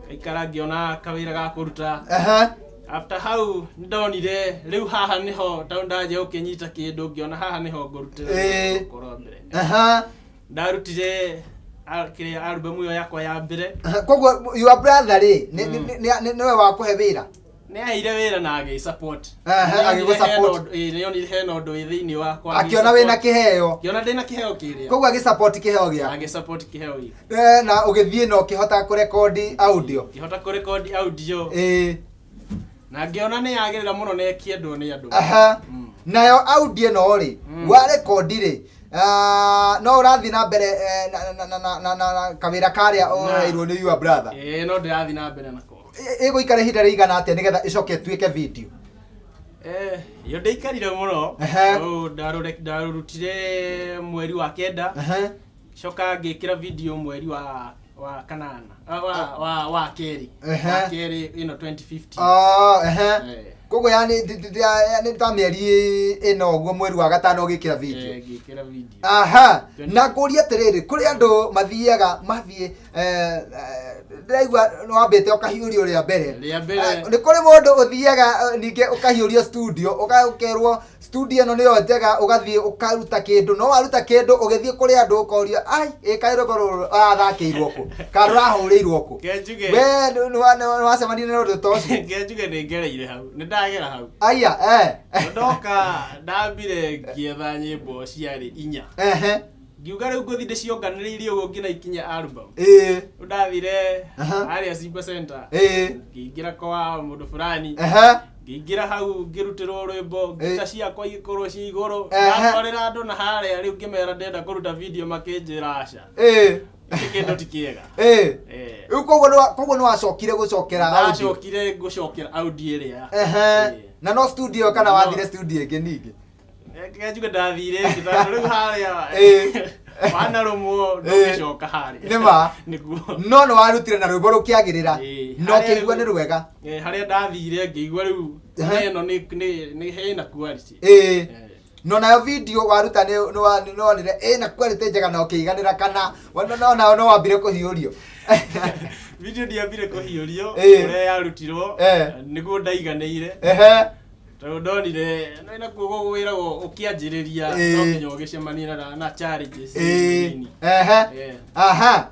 Ngaikara ngĩona kawĩra ga kũruta. After hau ndonire rĩu haha nĩho tondũ ndanjia gũkĩnyita kĩndũ, ngĩona haha nĩho ngũrutĩra gũkorwo mbere. Ndarutire kĩrĩa album ĩyo yakwa ya mbere. Koguo your brother rĩ, nĩwe wakũhe wĩra? Nĩ aheire wĩra na agĩ-support. Agĩgũ-support. Nĩ onire hena ũndũ wĩ thĩinĩ wakwa. Akĩona wĩna kĩheo. Akĩona ndĩna kĩheo kĩrĩa. Koguo agĩ-support kĩheo gĩaku. Agĩ-support kĩheo gĩkĩ. Na ũgĩthiĩ na ũkĩhota kũrekondi audio. Ngĩhota kũrekondi audio. Na ngĩona nĩ yagĩrĩra mũno na ĩkĩendwo nĩ andũ. Nayo audio ĩno rĩ, warekondi rĩ, no ũrathiĩ na mbere na kawĩra karĩa ũheirwo nĩ your brother? Ĩĩ, no ndĩrathiĩ na mbere nako. Ĩgũikara ihinda rĩigana atĩa nĩgetha ĩcoke ĩtuĩke video? Yo ndĩikarire mũno. Ũũ, ndarũrutire mweri wa kenda. Coka ngĩkĩra video mweri wa kanana. Wa kerĩ. Wa kerĩ ĩno 2015. Koguo yani nĩ ta mĩeri ĩno ũguo, mweri wa gatano ũgĩkĩra video. Ngĩkĩra video. Na ngũrie atĩrĩrĩ, kũrĩ andũ mathiaga mathiĩ, ndĩraigua nĩ wambĩte ũkahiũrio rĩa mbere. Rĩa mbere. Nĩ kũrĩ mũndũ ũthiaga, ningĩ ũkahiũrio studio, ũkerwo studio ĩno nĩyo njega, ũgathiĩ ũkaruta kĩndũ, no waruta kĩndũ ũgĩthiĩ kũrĩ andũ ũkorio, ai, ĩ kaĩ rwĩmbo rũrũ rũrathakĩirwo kũ, kana rũrahũrĩirwo kũ? Ke njuge. We nĩ wacemania na ũndũ ta ũcio? Ke njuge nĩ ngereire hau, nĩ ndagera hau. Aya. Ndoka ndambire ngĩetha nyĩmbo ciarĩ inya. Ngiuga rĩu ngũthiĩ ndĩcionganĩrĩirie ũguo nginya ikinye album. Rĩu ndathire harĩa Simba Center. Ngĩingĩra kwa mũndũ fulani. Ngĩingĩra hau ngĩrutĩrwo rwĩmbo, ngita ciakwa igĩkorwo ciĩ igũrũ. Ndatwarĩra andũ na harĩa rĩu ngĩmera ndĩrenda kũruta video, makĩnjĩra aca. Gĩkĩ kĩndũ ti kĩega. Rĩu koguo nĩ wacokire gũcokera audio? Ndacokire gũcokera audio ĩrĩa. Na no studio kana wathire studio ĩngĩ ningĩ? Reke njuge ndathire ĩngĩ tondũ rĩu harĩa wanarũmwo ndũngĩcoka harĩa. Nĩ ma. Nĩguo. No nĩ warutire na rwĩmbo rũkĩagĩrĩra. Na Harĩa ũkĩigua rĩu nĩ rwega. Harĩa ndathire ngĩigua rĩu Ĩno nĩ hena quality. Ĩĩ. No nayo video waruta nĩ wonire ĩna quality njega na ũkĩiganĩra kana no nayo no wambire kũhiũrio? Video ndiambire kũhiũrio. Ũrĩa yarutirwo nĩguo ndaiganĩire. Tondũ ndonire nakuo gwĩragwo ũkĩanjĩrĩria no nginya ũgĩcemanie na challenges nini. Aha.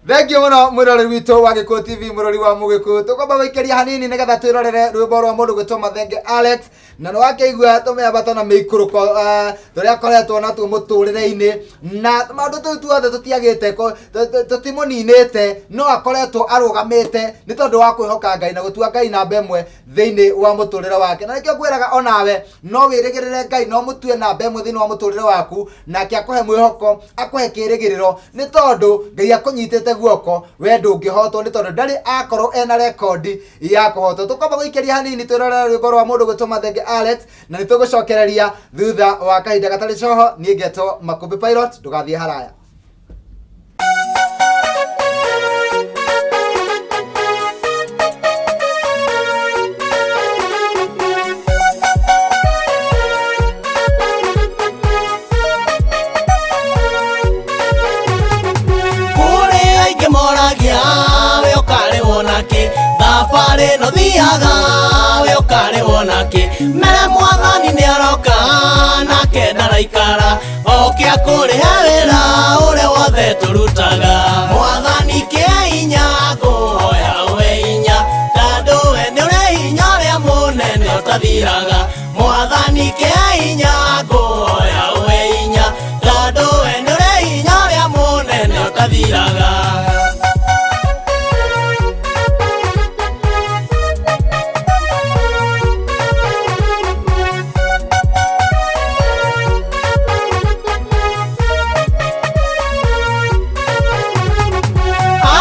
Thengiũ mũno mwĩroreri witũ wa Gĩkũyũ TV, mũrori wa Mũgĩkũyũ. Tũkwamba gũikĩria hanini nĩgetha twĩrorere rwĩmbo rwa mũndũ gwĩtwo Mathenge Alex, na nĩ wakĩigua tũmĩambato na mĩikũrũko tũrĩa akoretwo natuo mũtũrĩre-inĩ, na maũndũ tũu tuothe tũtiagĩte tũtimũninĩte, no akoretwo arũgamĩte nĩ tondũ wa kwĩhoka Ngai na gũtua Ngai namba ĩmwe thĩinĩ wa mũtũrĩre wake. Na nĩkĩo ngwĩraga onawe no wĩrĩgĩrĩre Ngai, no mũtue namba ĩmwe thĩinĩ wa mũtũrĩre waku, nake akũhe mwĩhoko, akũhe kĩrĩgĩrĩro, nĩ tondũ Ngai akũnyitĩte guoko, we ndũngĩhotwo, nĩ tondũ ndarĩ akorwo ena rekondi ya kũhotwo. Tũkwamba gũikĩria hanini twĩrorere rwĩmbo rwa mũndũ gwĩtwo Mathenge Alex, na nĩ tũgũcokereria thutha wa kahinda gatarĩ coho. Niĩ ngetwo Makũmbĩ Pilot, ndũgathiĩ haraya. Kũrĩ aingĩ moragia we ũkarĩhwo nakĩ, thabarĩ ĩno thiaga we ũkarĩhwo nakĩ, mere mwathani nĩ aroka nake ndaraikara, oke akũrĩhe wĩra ũrĩa wothe tũrutaga. Mwathani kĩa hinya ngũhoya we hinya, tondũ we nĩ ũrĩ hinya ũrĩa mũnene ũtathiraga. Mwathani kĩa hinya ngũhoya we hinya, tondũ we nĩ ũrĩ hinya ũrĩa mũnene ũtathiraga.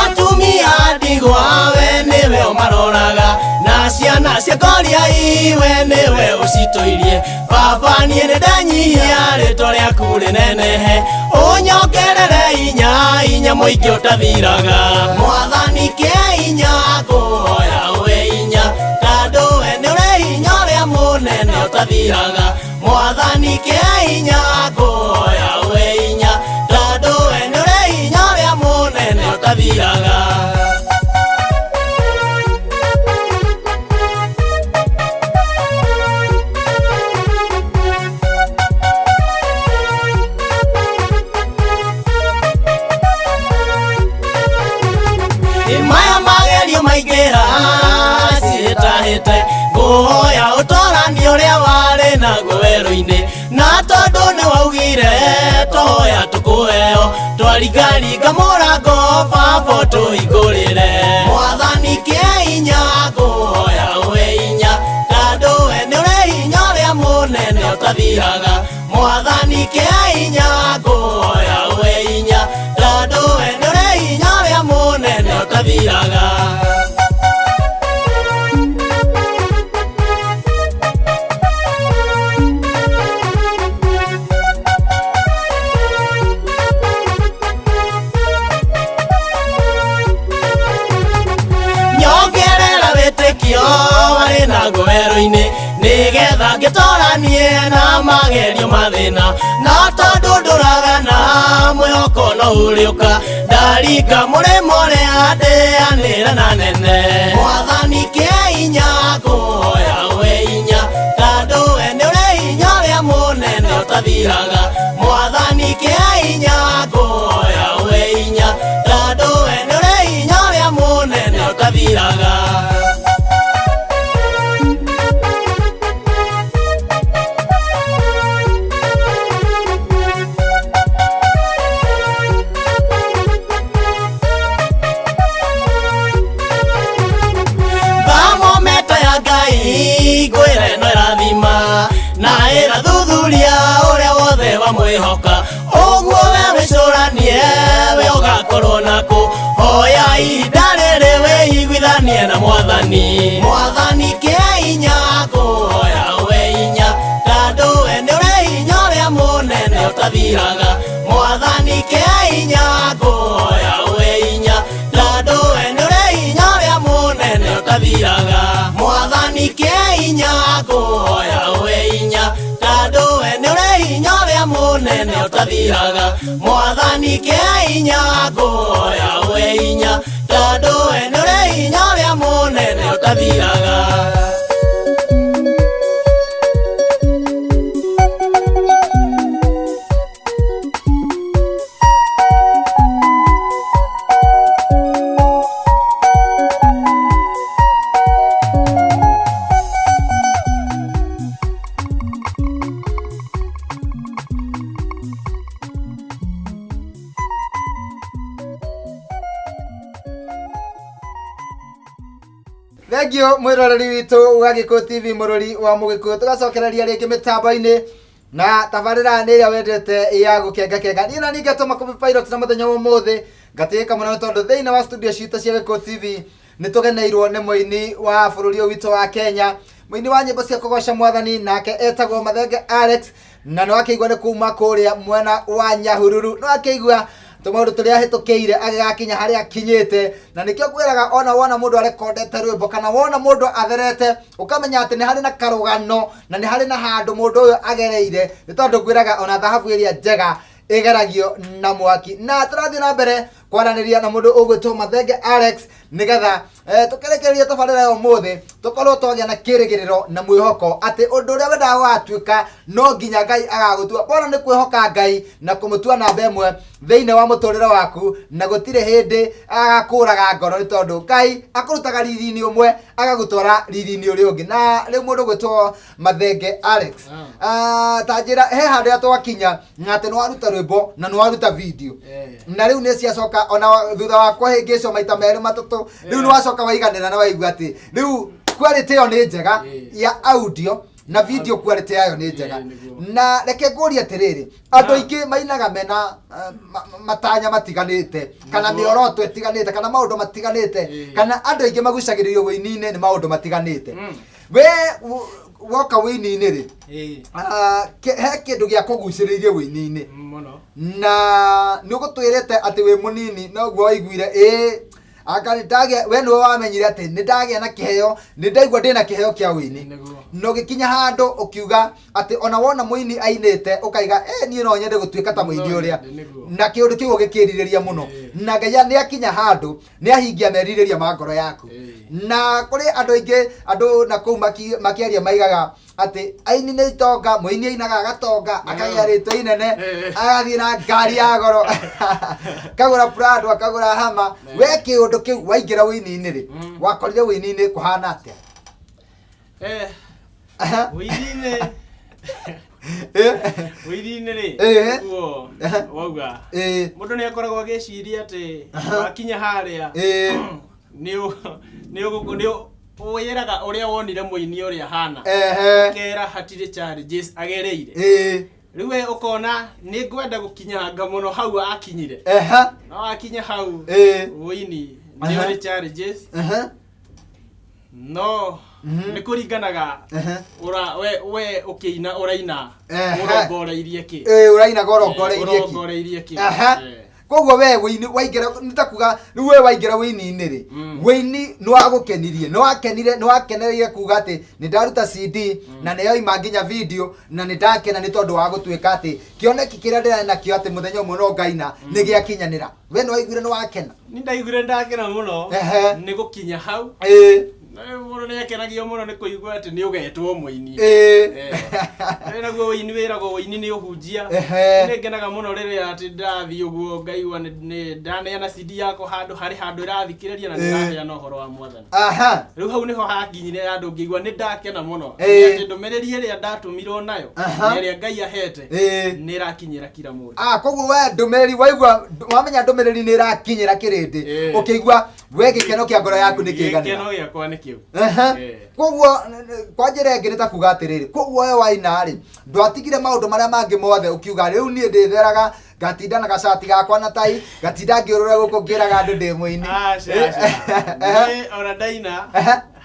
Atumia ndigwa we nĩwe ũmaroraga, na ciana cia ngoriai we nĩwe ũcitũirie. Baba niĩ nĩ ndanyihia rĩtwa rĩaku rĩnenehe, ũnyongerere hinya, hinya mũingĩ ũtathiraga. Mwathani kĩa hinya ngũhoya we hinya, tondũ we nĩ ũrĩ hinya ũrĩa mũnene ũtathiraga. Mwathani kĩa hinya ngũhoya we hinya, tondũ we nĩ ũrĩ hinya ũrĩa mũnene ũtathiraga. Maya magerio maingĩha ciĩtahĩte, ngũhoya ũtorani ũrĩa warĩ naguo werũ-inĩ, na tondũ nĩ waugire tũhoya tũkũheo, twaringaringa mũrango baba ũtũhingũrĩre. Mwathani kĩa hinya ngũhoya we hinya, tondũ we nĩ ũrĩ hinya ũrĩa mũnene ũtathiraga. Mwathani kĩa hinya ngũhoya we hinya, tondũ we nĩ ũrĩ hinya ũrĩa mũnene ũtathiraga. Nyongerera wĩtĩkio warĩ naguo werũ-inĩ, nĩgetha ngĩtoranie na magerio mathĩna, na tondũ ndũragana mwĩhoko no ũrĩũka, ndaringa mũrĩmo ũrĩa ndĩanĩra na nene. Mwathani kĩa hinya ngũhoya we hinya, tondũ we nĩ ũrĩ hinya ũrĩa mũnene ũtathiraga. Mwathani kĩa hinya ngũhoya we hinya, tondũ we nĩ ũrĩ hinya ũrĩa mũnene ũtathiraga. Thermometer ya Ngai ngwĩra ĩno ĩrathima, na ĩrathuthuria ũrĩa wothe wamwĩhoka. Ũguo we wĩcũranie we ũgakorwo nakũ, hoya ihinda rĩrĩ wĩiguithanie na Mwathani. Mwathani kĩa hinya ngũhoya we hinya, tondũ we nĩ ũrĩ hinya ũrĩa mũnene ũtathiraga. Mwathani kĩa hinya ngũhoya we hinya, tondũ we nĩ ũrĩ hinya ũrĩa mũnene ũtathiraga. Mwathani kĩa hinya Hinya ngũhoya ũhe hinya, tondũ we nĩ ũrĩ hinya ũrĩa mũnene ũtathiraga. Mwathani kĩhe hinya ngũhoya ũhe hinya, tondũ we nĩ ũrĩ hinya ũrĩa mũnene ũtathiraga. Thengio mwiroreri witũ wa Gĩkũyũ TV, mũrori wa Mũgĩkũyũ, tũgacokereria rĩngĩ mĩtambo-inĩ na tabarĩra nĩ ĩrĩa wendete ya gũkengakenga. Niĩ na niĩ ngetwo Makũmbĩ Pilot, na mũthenya wa ũmũthĩ ngatĩĩka mũno nĩ tondũ thĩinĩ wa studio citũ cia Gĩkũyũ TV nĩ tũgeneirwo nĩ mũini wa bũrũri ũyũ witũ wa Kenya, mũini wa nyĩmbo cia kũgoca mwathani, nake etagwo Mathenge Alex, na nĩ wakĩigua nĩ kuma kũrĩa mwena wa Nyahururu. Nĩ wakĩigua tũmaũndũ tũrĩa ahĩtũkĩire agĩgakinya harĩa akinyĩte, na nĩkĩo ngwĩraga ona wona mũndũ arekondete rwĩmbo kana wona mũndũ atherete, ũkamenya atĩ nĩ harĩ na karũgano na nĩ harĩ na handũ mũndũ ũyũ agereire, nĩ tondũ ngwĩraga ona thahabu ĩrĩa njega ĩgeragio na mwaki. Na tũrathiĩ na mbere kwaranĩria na mũndũ ũgwĩtwo Mathenge Alex nĩgetha tũkĩrĩkĩrĩria tabarĩra ya ũmũthĩ tũkorwo twagĩa na kĩrĩgĩrĩro na mwĩhoko atĩ ũndũ ũrĩa wendaga gũgatuĩka no nginya Ngai agagũtua. Bora nĩ kwĩhoka Ngai na kũmũtua namba ĩmwe thĩinĩ wa mũtũrĩre waku, na gũtirĩ hĩndĩ agakũraga ngoro, nĩ tondũ Ngai akũrutaga riri-inĩ ũmwe agagũtwara riri-inĩ ũrĩa ũngĩ. Na rĩu mũndũ ũgwĩtwo Mathenge Alex, ta njĩra he handũ ya twakinya na atĩ nĩ waruta rwĩmbo na nĩ waruta video, na rĩu nĩ ciacoka ona thutha wa kũhĩngĩcwo maita merĩ matatũ, rĩu nĩ wacoka waiganĩra na waigua atĩ rĩu quality ĩyo nĩ njega ya audio na video, quality yayo nĩ njega. Nĩguo. Na reke ngũrie atĩrĩrĩ, andũ aingĩ mainaga mena matanya matiganĩte kana mĩoroto ĩtiganĩte kana maũndũ matiganĩte, kana andũ aingĩ magucagĩrĩrio wĩini-inĩ nĩ maũndũ matiganĩte. We woka wĩini-inĩ rĩ, he kĩndũ gĩa kũgucĩrĩirie wĩini-inĩ? Mũno. Na nĩ ũgũtwĩrĩte atĩ wĩ mũnini noguo waiguire ĩĩ anga nĩ ndagĩa, we nĩwe wamenyire atĩ nĩ ndagĩa na kĩheo, nĩ ndaigua ndĩna kĩheo kĩa wĩini? Nĩguo. Na ũgĩkinya handũ ũkiuga atĩ ona wona mũini ainĩte ũkaiga, niĩ no nyende gũtuĩka ta mũini No ũrĩa. nyende, nĩguo. Na kĩũndũ kĩu ũgĩkĩrirĩria mũno, na Ngai nĩ akinya handũ nĩ ahingia merirĩria ma ngoro yaku. Na kũrĩ andũ aingĩ, andũ na kũu makĩaria maigaga atĩ aini nĩ itonga, mũini ainaga agatonga, akagĩa rĩtwa inene, agathiĩ na ngari ya goro, akagũra Prado, akagũra hama. We kĩũndũ kĩu waingĩra wĩini-inĩ rĩ, wakorire wĩini-inĩ kũhana atĩa? Wĩini-inĩ, wĩini-inĩ rĩ, ũguo wauga, mũndũ nĩ akoragwo agĩciria atĩ wakinya harĩa nĩ wĩraga ũrĩa wonire mũini ũrĩa hana, ũkera hatirĩ challenges agereire. Rĩu we ũkona nĩ ngwenda gũkinyanga mũno hau akinyire. No akinya hau, wĩini nĩ ũrĩ challenges, no nĩ kũringanaga ũra we ũkĩina ũraina ũrongoreirie kĩ. Ũrainaga ũrongoreirie kĩ. Ũrongoreirie kĩ. Koguo we wĩini waingĩra, nĩ ta kuga rĩu we waingĩra wĩini-inĩ rĩ, wĩini nĩ wagũkenirie, nĩ wakenire, nĩ wakenereire kuga atĩ nĩ ndaruta CD na nĩ yoima nginya video na nĩ ndakena nĩ tondũ wa gũtuĩka atĩ kĩoneki kĩrĩa ndĩrarĩ nakĩo atĩ mũthenya ũmwe no ngaina nĩ gĩakinyanĩra. We nĩ waiguire nĩ wakena? Nĩ ndaiguire ndakena mũno nĩ gũkinya hau. Na mũndũ nĩ akenagio mũno nĩ kũigua atĩ nĩ ũgetwo mũini. Naguo wĩini wĩragwo wĩini nĩ ũhunjia. Nĩ ngenaga mũno rĩrĩa atĩ ndathiĩ ũguo ngaigua nĩ ndaneana CD yakwa handũ harĩ handũ ĩrathikĩrĩria na nĩ ĩraheana ũhoro wa mwathani. Rĩu hau nĩho hakinyire handũ ngĩigua nĩ ndakena mũno. Atĩ ndũmĩrĩri ĩrĩa ndatũmirwo nayo na ĩrĩa Ngai ahete nĩ ĩrakinyĩra kila mũndũ. Koguo we ndũmĩrĩri waigua, wamenya ndũmĩrĩri nĩ ĩrakinyĩra kĩrĩndĩ, ũkĩigua we gĩkeno kĩa ngoro yaku nĩ kĩiganĩra. Gĩkeno gĩakwa nĩ kĩu. Koguo kwa njĩra ĩngĩ nĩ ta kuga atĩrĩrĩ, koguo we waina rĩ, ndwatigire maũndũ marĩa mangĩ mothe ũkiuga rĩu niĩ ndĩtheraga ngatinda na gacati gakwa na tai, ngatinda ngĩũrũra gũkũ ngĩraga andũ ndĩ mũini? Aca, aca. Niĩ ona ndaina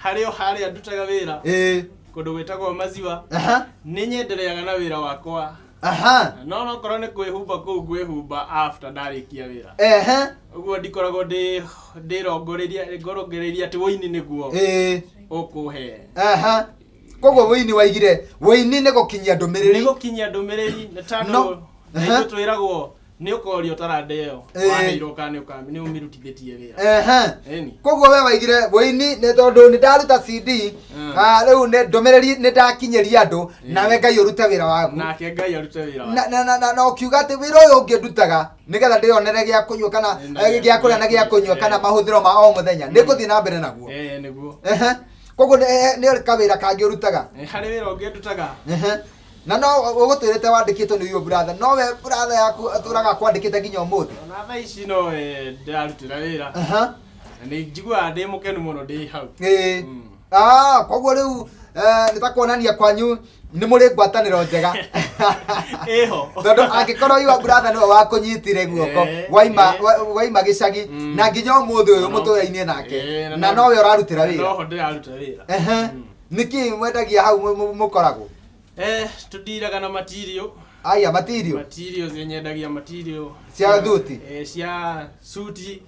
harĩ o harĩa ndutaga wĩra kũndũ gwĩtagwo Maziwa, nĩ nyendereaga na wĩra wakwa, no nokorwo nĩ kwĩhumba kũu ngwĩhumba after ndarĩkia wĩra. Ũguo ndikoragwo ndĩ ndĩrongoreirie ngorongeirie atĩ wũini nĩguo ũkũhe. Koguo wĩini waigire wĩini nĩ gũkinyia Nĩ ndũmĩrĩri. gũkinyia ndũmĩrĩri nĩ tondũ No. na ithuĩ twĩragwo nĩ ũkorio taranda ĩyo Ĩĩ. waheirwo kana nĩ ũmĩrutithĩtie wĩra. Ĩni. Koguo we waigire wĩini nĩ tondũ nĩ ndaruta CD. Rĩu nĩ ndũmĩrĩri nĩ ndakinyĩria andũ, nawe Ngai ũrute wĩra waku. Nake Ngai arute wĩra Na, wake. na ũkiuga atĩ wĩra ũyũ ũngĩ ndutaga nĩgetha ndĩyonere gĩa kũnyua kana Na gĩa kũrĩa na gĩa kũnyua kana mahũthĩro ma o mũthenya, nĩ ngũthiĩ na mbere naguo. Nĩguo. Koguo nĩ kawĩra kangĩ ũrutaga? Harĩ wĩra ũngĩ ndutaga. Na no ũgũtwĩrĩte wandĩkĩtwo nĩ your brother, no we brother yaku atũraga kwandĩkĩte nginya ũmũthĩ? Ona thaa ici no ndĩrarutĩra wĩra. Na nĩ njiguaga ndĩ mũkenu mũno ndĩ hau. Ah, koguo rĩu nĩ ta kuonania kwanyu nĩ mũrĩ ngwatanĩro njega. Ĩho. Tondũ angĩkorwo your brother nĩwe wakũnyitire guoko waima gĩcagi na nginya ũmũthĩ ũyũ mũtũraine nake, na nowe ũrarutĩra wĩra. Noho ndĩraruta wĩra. Nĩkĩ mwendagia hau mũkoragwo? Tũndiraga na material. Aya, material. Material nyendagia material. Cia thuti? Cia suti.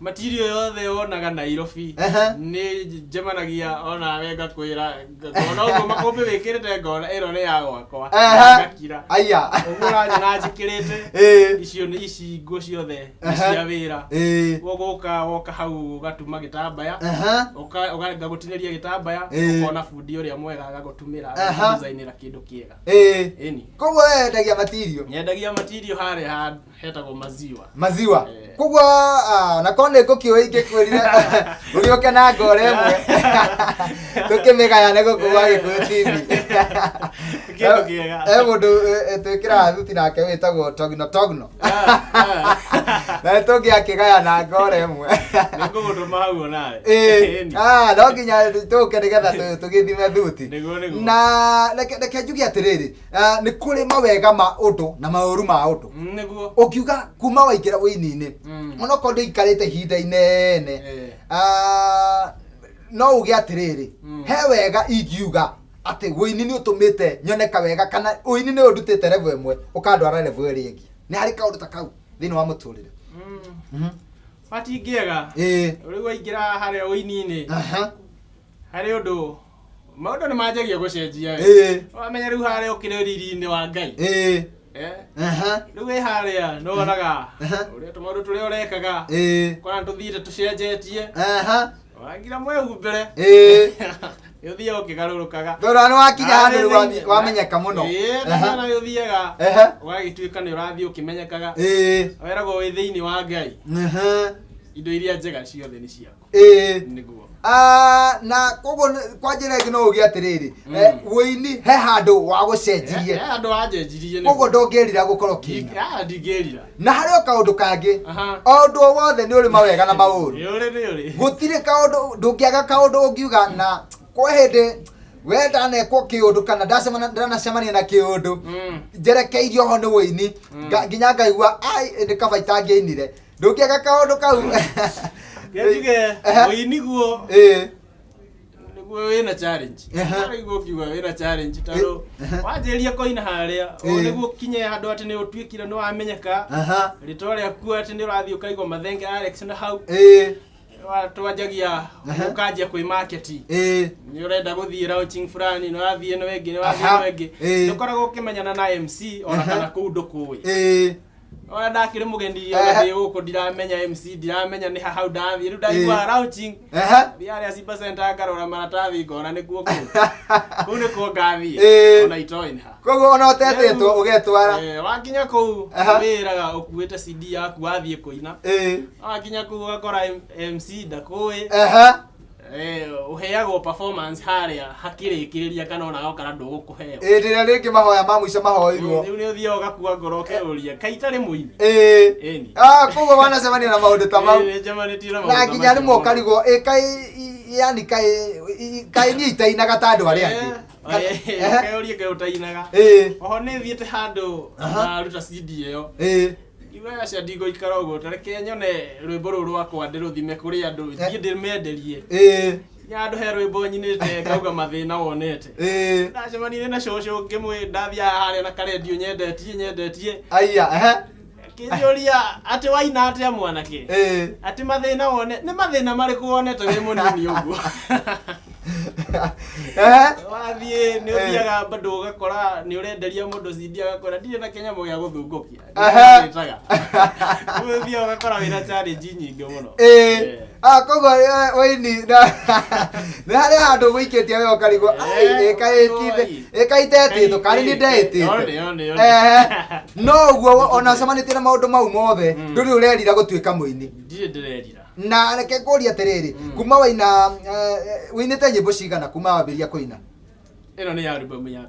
Material yothe wonaga Nairobi. Nĩ njemanagia onawe ngakwĩra, ngona ũguo makũmbĩ wĩkĩrĩte ngona ĩno nĩ ya gwakwa. Ngakira. Aya. Ũguo ũranyona njĩkĩrĩte. Icio nĩ ici nguo ciothe nĩ cia wĩra. Ũgũka woka hau ũgatuma gĩtambaya. Ngagũtinĩria gĩtambaya, ũkona bundi ũrĩa mwega agagũtumĩra, agakũdesignĩra kĩndũ kĩega. Ĩni. Koguo we wendagia material? Nyendagia material harĩa hetagwo Maziwa. Maziwa. Koguo na korwo nĩ ngũkĩũĩ ingĩkwĩrire ũgĩũke na ngore ĩmwe tũkĩmĩgayane gũkũ gwa Gĩkũyũ TV. Kĩndũ kĩega. He mũndũ twĩkĩraga thuti nake wĩtagwo Togno Togno. Na nĩ tũngĩakĩgaya na ngore ĩmwe. Nĩ ngũgũtũma hau onawe. Ĩni. No nginya tũke nĩgetha tũgĩthime thuti. Nĩguo, nĩguo. Na reke njuge atĩrĩrĩ, nĩ kũrĩ mawega ma ũndũ na maũru ma ũndũ. Nĩguo. Ũngiuga kuma waingĩra ũini-inĩ, onokorwo ndũikarĩte ihinda inene, no uge atĩrĩrĩ, he wega ingiuga atĩ ũini nĩ ũtũmĩte nyone kawega, kana ũini nĩ ũndutĩte level ĩmwe ũkandwara level ĩrĩa ĩngĩ. Nĩ harĩ kaũndũ ta kau thĩinĩ wa mũtũrĩre? Matingĩaga. Rĩu waingĩra harĩa ũini-inĩ, harĩ ũndũ maũndũ nĩ manjagia gũcenjia we. Wamenya rĩu harĩa ũkĩrĩ riri-inĩ wa Ngai. Rĩu wĩ harĩa nĩ wonaga ũrĩa tũmaũndũ tũrĩa ũrekaga, kora nĩ tũthiĩte tũcenjetie. Wangira mwehumbĩre. Nĩ ũthiaga ũkĩgarũrũkaga. Thutha nĩ wakinya handũ rĩu wamenyeka mũno. Na nĩ ũthiaga ũgagĩtuĩka nĩ ũrathiĩ ũkĩmenyekaga. Weragwo wĩ thĩinĩ wa Ngai. Indo iria njega ciothe nĩ ciaku. Nĩguo. Na koguo kwa njĩra ĩngĩ no uge atĩrĩrĩ, ũini he handũ wagũcenjirie. He handũ wanjenjirie nĩguo. Koguo ndũngĩrira gũkorwo ũkĩina. Ndingĩrira. Na harĩ o kaũndũ kangĩ, o ũndũ o wothe nĩ ũrĩ mawega na maũru. Nĩ ũrĩ, nĩ ũrĩ. Gũtirĩ kaũndũ, ndũngĩaga kaũndũ ũngiuga na kwa hĩndĩ we ndanekwo kĩũndũ kana ndanacemania na kĩũndũ njerekeirio ho nĩ ũini, nginya ngaigua ai nĩ kaba itangĩinire. Ndũngĩaga kaũndũ kau. Njuge, ũini guo nĩguo wĩna challenge. Nĩguo ũkiuga wĩna challenge tondũ wanjĩrĩria kũina harĩa, nĩguo ũkinye handũ atĩ nĩ ũtuĩkire nĩ wamenyeka, rĩtwa rĩaku atĩ nĩ ũrathiĩ ũkaigua Mathenge Alex na hau. Twanjagia ũkanjia kwĩ market. Nĩ ũrenda gũthiĩ launching fulani, nĩ ũrathiĩ ĩno ĩngĩ, nĩ ũrathiĩ ĩno ĩngĩ. Nĩ ũkoragwo ũkĩmenyana na MC ona kana kũu ndũkũĩ. Ona ndakĩrĩ mũgeni ona ndĩ gũkũ ndiramenya MC, ndiramenya nĩ ha hau ndathiĩ. Rĩu ndaigua launching, thiĩ harĩa Simba Center ngarora maratathi ngona nĩkuo kũu. Kũu nĩkuo ngathiĩ. Ona itoĩ nĩ ha. Koguo ona ũtetĩtwo ũgetwara. Wakinya kũu, wĩraga ũkuĩte CD yaku wathiĩ kũina. Wakinya kũu ũgakora MC ndakũĩ. Ũheagwo performance harĩa hakĩrĩkĩrĩria kana ona gokara ndũgũkũheo. Hĩndĩ ĩrĩa rĩngĩ mahoya ma mũico mahoirwo. Rĩu nĩ ũthiaga ũgakua ngoro ũkeyũria, kaĩ itarĩ mũini? Ĩni. Koguo wanacemania na maũndũ ta mau. Ĩĩ, nĩnjemanĩtie na maũndũ Na ta nginya macio rĩmwe mũno. ũkarigwo, yani kaĩ niĩ itainaga ta andũ arĩa angĩ. Ũkeyũria kaĩ ũtainaga. Oho nĩ thiĩte handũ ndaruta CD ĩyo. Iwe aca ndigũikara ũguo, ta reke nyone rwĩmbo rũrũ rwakwa ndĩrũthime kũrĩ andũ, thiĩ ndĩmenderie. Nginya handũ he rwĩmbo nyinĩte ngauga mathĩna wonete. Ndacemanirie na cũcũ ngĩmwĩ ndathiaga harĩa na karendio nyendetie, nyendetie. Aya, ehe. Kĩnjũria atĩ waina atĩa mwanake? Atĩ mathĩna wone, nĩ mathĩna marĩkũ wonete wĩ mũnini ũguo? Ehe. Wathiĩ nĩ ũthiaga bado ũgakora nĩ ũrenderia mũndũ CD, agakora ndirĩ na kĩnyamũ gĩa gũthungũkia. Ndĩraga. Rĩu ũthiaga ũgakora wĩna challenge nyingĩ mũno. Ĩĩ. Ah, koguo wĩini nĩ harĩ handũ gũikĩtie we ũkarigwo, "Ai, ĩkaĩtithe ĩkaitetĩtwo karĩ nĩ ndeĩtĩte." One, one, one. Ehe. No ũguo ona ũcemanĩtie na maũndũ mau mothe, ndũrĩ ũrerira gũtuĩka mũini? Ndirĩ ndĩrerira. Na reke ngũrie atĩrĩrĩ, kuma waina, wĩinĩte nyĩmbo cigana kuma wambĩrĩria kũina? Ĩno nĩ album ya